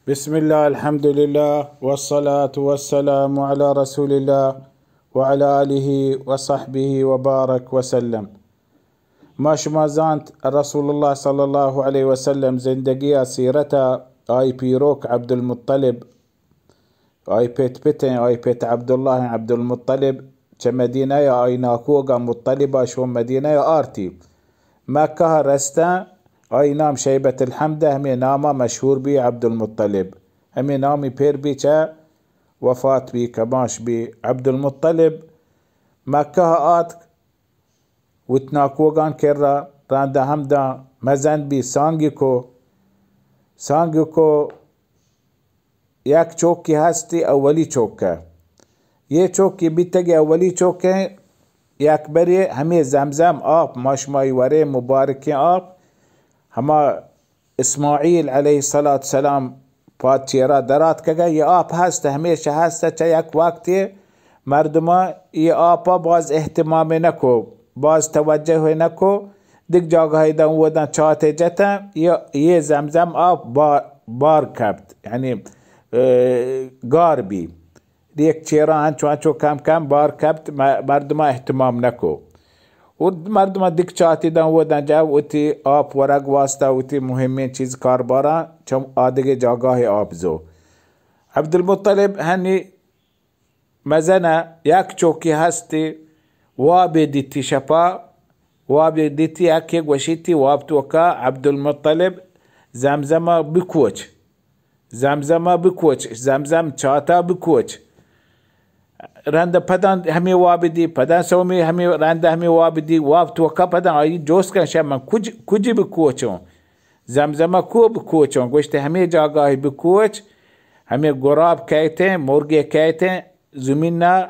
بسم الله، الحمد لله، والصلاة والسلام على رسول الله وعلى آله وصحبه وبارك وسلم. ما شما زانت رسول الله صلى الله عليه وسلم زندگی ءِ سیرت ءَ، آئی پیروک عبدالمطلب، آئی پت پتیں، آئی پت عبدالله، عبدالمطلب چہ مدینہ ءَ آئی ناکوگ ءَ مطلب ءَ شو مدینہ ءَ آرتی۔ مکہ ءَ رستہ، آئی نام شیبت الحمد ءَ، ہمے نام ءَ مشہور بی عبدالمطلب۔ ہمے نامی پیر بی چہ وفات بی، کماش بی۔ عبدالمطلب مکہ ءَ آتک، وت ناکوگان کرا رندا ہمدا مزن بی، سانگی کو، سانگی کو یک چوکی ہستی، اولی چوک ءَ۔ یہ چوکی بیتگی اولی چوک ءَ، یک برے ہمے زمزم آپ، ما شمائی ورے مبارکیں آپ، ہما اسماعیل علیہ الصلوۃ والسلام پاد چیرا دراتکگا، یہ آپ ہست، ہمیشہ ہست، چہ یک وقتی مردماں یہ آپا باز اہتمام نکو، باز توجہ نکو، دگ جاگہی داں وداں چاتے جتاں، یہ، یہ زمزم آپ با-، بار کپت، یعنی، اه، گار بی۔ یک چیرا انچو انچو کم کم بار کپت، م-، مردماں اہتمام نکو۔ و مردماں دگ چاتی داں وداں جا وتی آپ ورگ واسطہ، وتی مہمیں چیز کارباراں چم آدگہ جاگاہ آپ زو۔ عبدالمطلب ہنی مزنہ یک چوکی ہستی، وابے دیتی شپا، وابے دیتی یکے گوشیتی واب توکا عبدالمطلب زمزمہ بکوچ، زمزمہ بکوچ، زمزم چاتا بکوچ۔ رند پدان ہمے واب دی، پدان سومی ہمے رند ہمے واب دی، واب توکا پدان آئی جوست کن شہ من کج-، کجی بکوچوں؟ زمزمہ کو بکوچوں؟ گوشتے ہمے جاگاہی بکوچ، ہمے گراب کہتے، مرگے کہتے، زمینا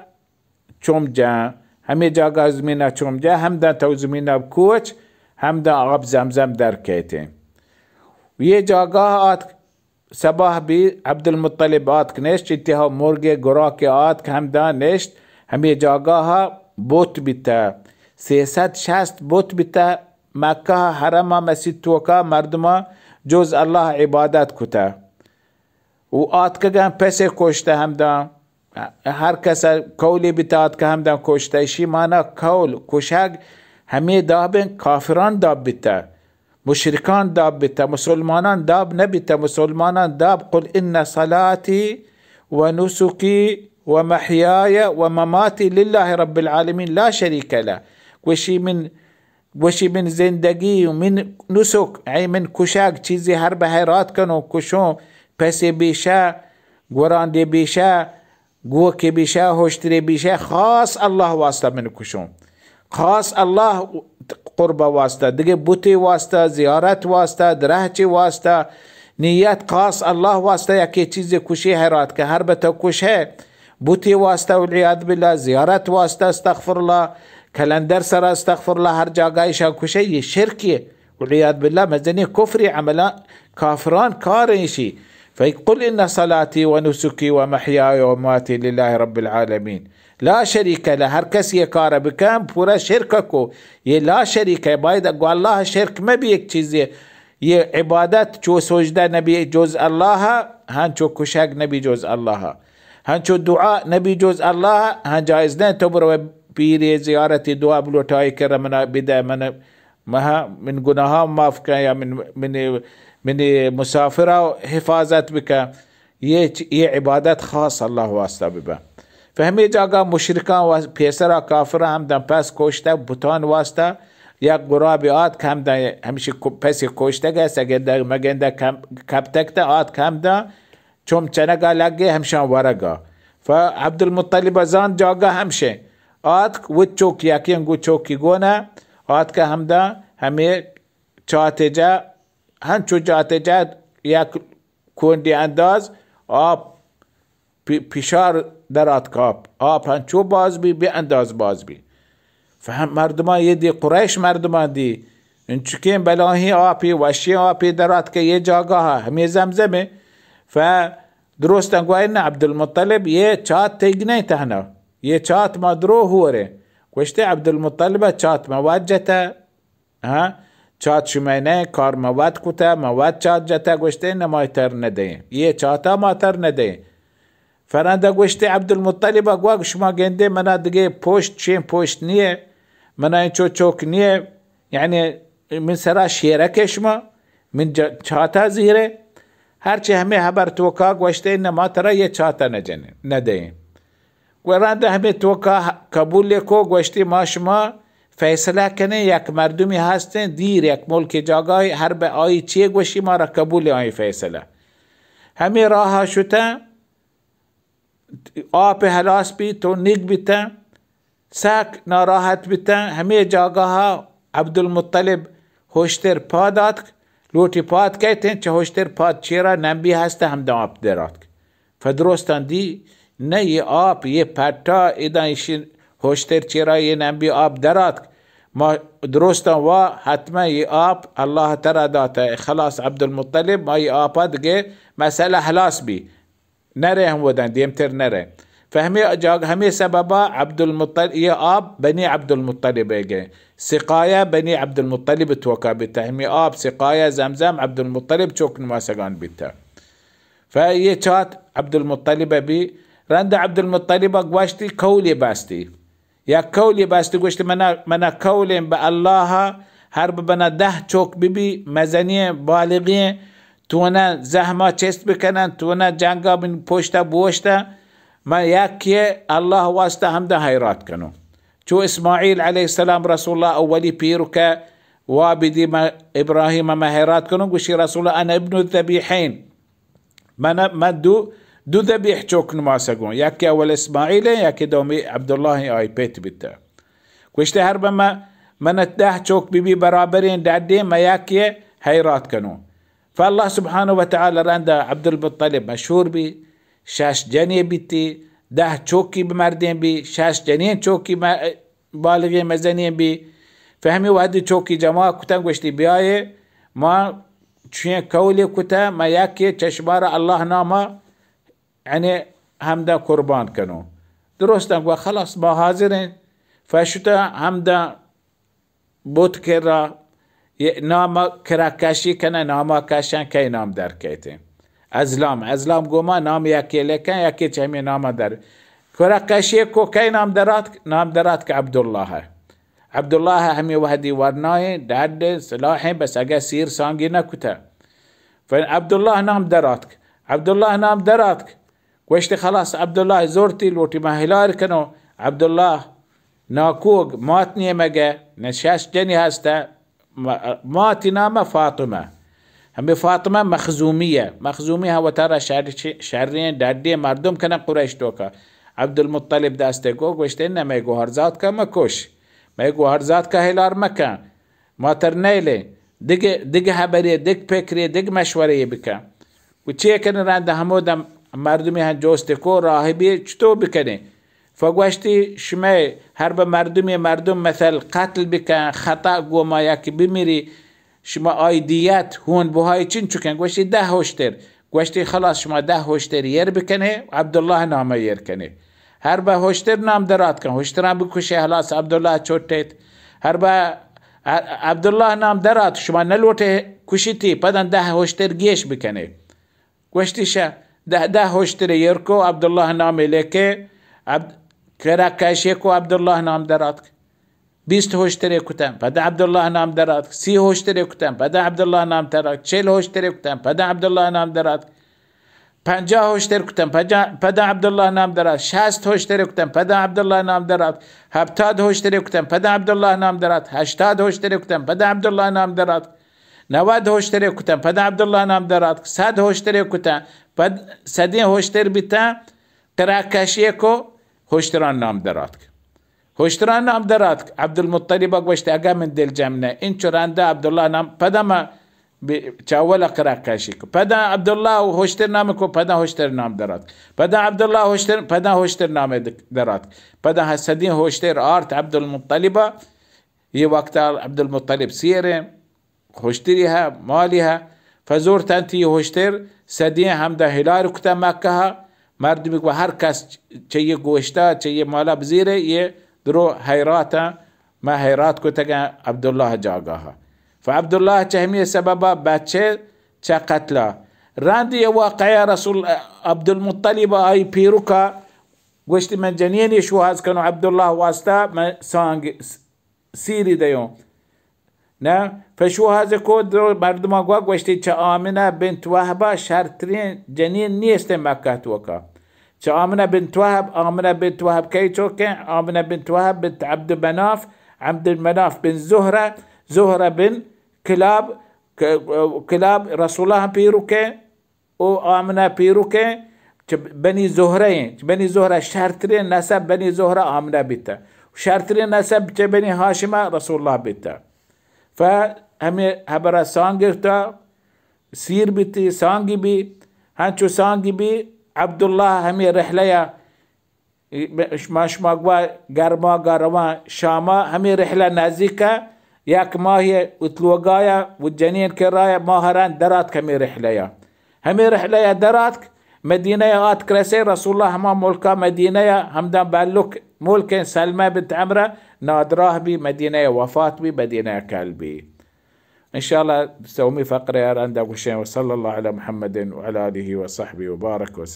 چوم جاں، ہمے جاگہ زمینا چوم جاں، ہمدا تو زمینا کوچ، ہمدا آپ زمزم در کیتیں۔ یہ جاگہ آتک، صباح بی عبدالمطلب آتک نشت، اتحا مرگ گراک آتک ہمدا نشت، ہمے جاگہ بت بیتا، سیصد شست بت بیتا، مکہ حرم مسیت توکا مردما جز اللہ عبادت کتا۔ و آتکگاں پسے کشتہ ہمدا۔ ہر کس قولی بیتہ آتکہ ہمدا کشتہ۔ اشی مانا قول کشگ ہمے دابیں کافران داب بیتہ، مشرکان داب بیتہ، مسلمانان داب نبیتہ۔ مسلمانان داب قل ان صلاتی و نسکی و محیای و مماتی للہ رب العالمین لا شریک لہ۔ گوشی من گوشی، من زندگی و من نسک، اے من کشگ، چیزے ہر بہ حیرات کنوں، کشوں، پسے بیشہ، گوراندے بیشہ، گوکے بیشہ، ہوشترے بیشہ، خاص اللہ واسطہ من کشوں۔ خاص اللہ قربہ واسطہ، دگہ بتے واسطہ، زیارت واسطہ، درہچے واسطہ، نیت خاص اللہ واسطہ، یکے چیزے کشی حیرات کہ ہر بہ تو کشہ، بوتی واسطہ والعیاذ باللہ، زیارت واسطہ استغفر اللہ، کلندر سرا استغفر اللہ، ہر جاگہ ایشا کشے، یہ شرکیے، والعیاذ باللہ، مزنی کفری عملان، کافران کار ایشی۔ فقل ان صلاتی و نسکی و محیای و مماتی للہ رب العالمین لا شریک لہ۔ ہر کس یہ کار بکن، پورا شرک کو۔ یہ لا شریک ہے، باید گو اللہ شرک میں بھی ایک چیزے۔ یہ عبادت چو سجدہ نبی جز اللہ، ہنچو کشگ نبی جز اللہ، ہنچو دعا نبی جز اللہ، ہاں جائز نہیں تو برو پیرے زیارت دعا بلوٹائی کر منا بدہ من مہا من گناہاں معاف کن یا من، من، من مسافرہ حفاظت بکن۔ یہ چ-، یہ عبادت خاص اللہ واسطہ ببہ۔ فہ ہمے جاگہ مشرکان و پیسرا کافراں ہمداں پس کشتہ بتان واسطہ، یک گرابے آتک ہمداں ہمشی ک-، پسے کشتگ، سگندگ مگندگ کم-، کپتگ تہ آتک ہمداں چم چنگا لگے ہمشان ورگا۔ فہ عبدالمطلب زان جاگہ ہمشے آتک وت چوک یکیں گو چوکی گونہ آتک ہمداں ہمے چاتے جا ہنچو جاتے جا یک کونڈی انداز آپ پی-، پیشار در آتک آپ۔ آپ ہنچو باز بی، بے انداز باز بی۔ فہم مردمان یہ دی، قریش مردمان دی، انچکیں بلاہیں آپی، وشیں آپی در آتک یہ جاگہ ہمیں زمزمے۔ ف درستاں گوائن عبدالمطلب یہ چات تیگ نہیں تہنا، یہ چات ما درو ہورے۔ گوشتے عبدالمطلب چات ما واجتا۔ ہاں، چات شمئے نہ، کار ما وت کتہ، ما وت چات جتہ، گوشتے نہ ما تر نہ دیں، یہ چاتا ما تر نہ دیں۔ فرندا گوشتے عبدالمطلب ء گوگ شما گندے منا دگہ پوشت چین پوشت نیے، منا انچو چوک نیے، یعنی من سرا شیرک شما، من ج-، چاتا زیرے۔ ہرچی ہمیں حبر توکا گوشتے نہ ما ترا یہ چاتا نہ جنیں، نہ دیں۔ گڑا رند ہمے توکا قبول کو، گوشتی ما شما فیصلہ کنیں، یک مردمی ہستیں دیر یک ملک جاگاہی، ہر بہ آئی چے گوشی ما را قبول آئی فیصلہ۔ ہمے راہ شتن، آپ ہلاس بی، تو نیک بیتن، سک ناراحت بیتن۔ ہمے جاگاہا عبدالمطلب ہوشتر پاد آتک، لوٹی پاد کیتیں، چہ ہوشتر پاد چیرا نمبی ہستہ ہمدا آپ در آتک۔ فدرستان دی، نہ یہ آپ، یہ پٹا، ادا ایشی ہوشتر چیرا یہ نمبی آپ دراتک۔ ما درستان وا حتما یہ آپ اللہ ترا داتا۔ خلاص عبدالمطلب ما یہ آپا دگہ مسئلہ حلاص بی۔ نرے ہم ودن، دیمتر نرے۔ فہمی جاگ ہمیں سببا عبدالمطلب، یہ آپ بنی عبدالمطلب گئے۔ سقایا بنی عبدالمطلب توکا بیتا۔ ہمیں آپ سقایا زمزم عبدالمطلب چوک نماسگان بیتا۔ فہ یہ چات عبدالمطلب بی، رند عبدالمطلب گوشتی قولی بستی۔ یک قولی بستی گوشتی، منا، منا قولیں بہ اللہ، ہر بہ بنا دہ چوک بی بی، مزنی بالغی، تونا زہما چست بکنن، تونا جنگا من پشتا بوشتا، من یکی اللہ واسطہ ہمدا حیرات کنو۔ چو اسماعیل علیہ السلام رسول اللہ اولی پیرکہ وابدی، من ابراہیم من حیرات کنو، گوشی رسول اللہ انا ابن الذبیحین۔ من، من دو، دو ذبیح چوک نماسگوں، یکی اول اسماعیل ہیں، یکی دومی عبداللہ ہیں، آئی پیت بیتا۔ گوشتے ہر بہ من، من دہ چوک بی بی برابریں ڈڈیں، من یکی حیرات کنوں۔ فاللہ سبحانہ و تعالی رندا عبدالمطلب مشہور بی، شش جنے بیتی، دہ چوکی بمردیں بی، شش جنین چوکی م-، بالغیں مزنیں بی۔ فہمی وہدی چوکی جمع کتن گوشتی، بیائے ما چوئیں قولے کتہ، ما یکے چشمارا اللہ ناما یعنی ہمدا قربان کنو۔ درستاں گوا خلاص ما حاضر ہیں۔ فشتہ ہمدا بت کرا یہ نام کرا کشی کنہ، ناما کشن کئی نام در کیتیں۔ ازلام، ازلام گوما نام یکے لکن، یکے چہ ہمیں ناما در۔ کرا کشی کو کئی نام درات، نام درات کہ عبداللہ ہے۔ عبداللہ ہمیں وہدی ورنائیں، ڈڈ سلاحیں، بس اگہ سیر سانگی نہ کتہ۔ فن عبداللہ نام دراتک۔ عبداللہ نام دراتک۔ گوشتی، خلاص، عبداللہ زورتی لوٹی ما ہلار کنو۔ عبداللہ ناکوگ مات نیمگہ، نہ شش جنی ہستہ، م-، ماتی نام فاطمہ۔ ہمیں فاطمہ مخزومی ہے۔ مخزومی ہاں وتارا شر-، شرین ڈڈین مردم کنن قریش توکا۔ عبدالمطلب دستے گو گوشتے، نہ مئے گوہرزات کا مکش۔ مئے گوہرزات کا ہلار مکن۔ ما تر نیلیں، دگہ، دگہ حبرے، دگہ پکرے، دگہ مشورے بکن۔ و چے کن رند ہمودا مردمی ہم جوست کو راہبی چطور بکنیں؟ فگوشتی شمئے ہر بہ مردمی مردم مثل قتل بکن، خطا گوما یکی بمیری، شما آئی دیت ہون بہائی چنچکن؟ گوشتی دہ ہشتر۔ گوشتی، خلاص، شما دہ ہشتر یر بکنے، عبداللہ نامہ یر کنے۔ ہر بہ ہشتر نام درات کن، ہشتران بکشے، خلاص، عبداللہ چوٹیت۔ ہر بہ ع-، عبداللہ نام درات، شما نلوٹے کشیتی، پدن دہ ہشتر گیش بکنے۔ گوشتی، شہ دہ، دہ ہشتر یر کو، عبداللہ نام لکے، عبد-، کرا کشے کو، عبداللہ نام درات۔ بیست ہشترے کتن، پدا عبداللہ نام دراتک، سی ہشترے کتن، پدا عبداللہ نام دراتک، چل ہشترے کتن، پدا عبداللہ نام دراتک، پنجاہ ہشتر کتن، پدا، پدا عبداللہ نام دراتک، شست ہشترے کتن، پدا عبداللہ نام دراتک، ہپتاد ہشترے کتن، پدا عبداللہ نام دراتک، ہشتاد ہشترے کتن، پدا عبداللہ نام دراتک، نود ہشترے کتن، پدا عبداللہ نام دراتک، صد ہشترے کتن، پد صدیں ہشتر بیتن، ترا کشے کو ہشتران نام دراتک۔ ہشتران نام دراتک۔ عبدالمطلب ء گوشت، اگاں من دلجم نہ، انچو رندا عبداللہ نام پدا ما بی-، چہ اول ء کرا کشی کو۔ پدا عبداللہ ہشتر نام کو، پدا ہشتر نام دراتک۔ پدا عبداللہ ہشتر، پدا ہشتر نام د-، دراتک۔ پدا صدیں ہشتر آرت عبدالمطلب ء۔ یہ وقت عبدالمطلب سیریں۔ ہشتری ء مالی ء فزورتنت، ای ہشتر صدیں ہمدا ہلار کتہ مکہ ء۔ مردمی گو ہر کس چہ یہ گوشتا، چہ یہ مالا بزیرے، یہ درو حیراتاں، ما حیرات کتگاں عبداللہ جاگاہ ء۔ فعبداللہ چہ ہمے سببا بچے چہ قتلا۔ رندی واقعہ رسول عبدالمطلب آئی پیرکا گوشتی، من جنینی شوہاز کنوں عبداللہ واسطہ، من سانگ سیری دیوں۔ نہ، فشوہاز کو دو مردماں گوا گوشتی، چہ آمنہ بنت وہبا شرترین جنین نیست مکہ توکا۔ چہ آمنہ بنت وہب، آمنہ بنت وہب کئی چوکیں؟ آمنہ بنت وہب بنت عبد مناف، عبد مناف بن زہرہ، زہرہ بن کلاب، ک-، کلاب رسول اللہ پیرکیں، او آمنہ پیرکیں، چہ بنی زہرہ ایں، چہ بنی زہرہ شرترین نسب بنی زہرہ آمنہ بیتہ۔ شرترین نسب چہ بنی ہاشمہ رسول اللہ بیتہ۔ ف ہمے ہبرہ سانگ گرتہ، سیر بیتی، سانگی بی، ہنچو سانگی بی عبداللہ ہمے رحلہ یا ما شما گوا گرماگا رواں شاما، ہمے رحلہ نزیکا، یک ماہی اتلوگایا و جنین کرایا ماہ رند دراتک ہمے رحلہ یا۔ ہمے رحلہ یا دراتک، مدینہ یا آتک رسے، رسول اللہ ہما ملکا مدینہ یا ہمدا بلک ملکیں سلمہ بنت عمرہ نادراہ بی، مدینہ یا وفات بی، مدینہ یا کل بی۔ انشاءاللہ سومی فقرہ یا رندا گوشیں، وصلی اللہ علی محمد وعلی آلہ وصحبہ وبارک وسلم۔